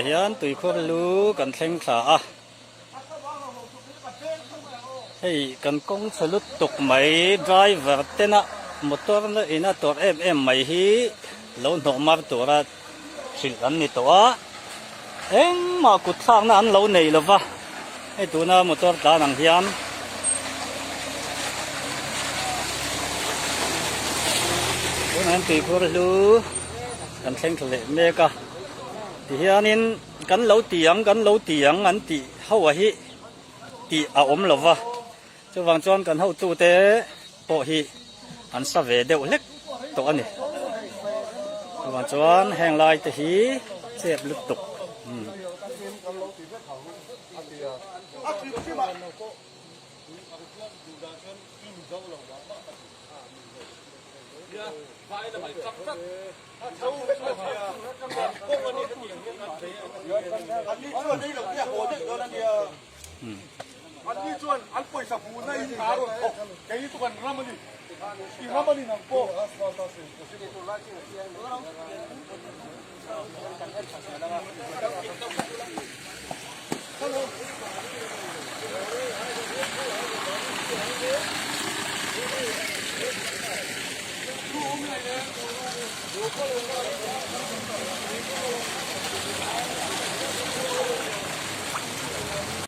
Tunah hian tuikhur lu kan thleng thla a, hei kan kawng chhe lutuk mai driver tena motor na ina tawrh em em mai hi lo hnawh mar tura hrilh an ni tawh a, engmah kut thlakna an lo nei lova, hei tuna motor tlan ang hian. Tunah hian tuikhur hlu kan thleng thla leh mek a tihianin kan lo ti ang kan lo ti ang an tih ho a hi tih a awm lo va chuvang chuan kan hotute pawh hi an sa ve deuh hlek tawh a ni chuvang chuan heng lai te hi chep lutuk umm.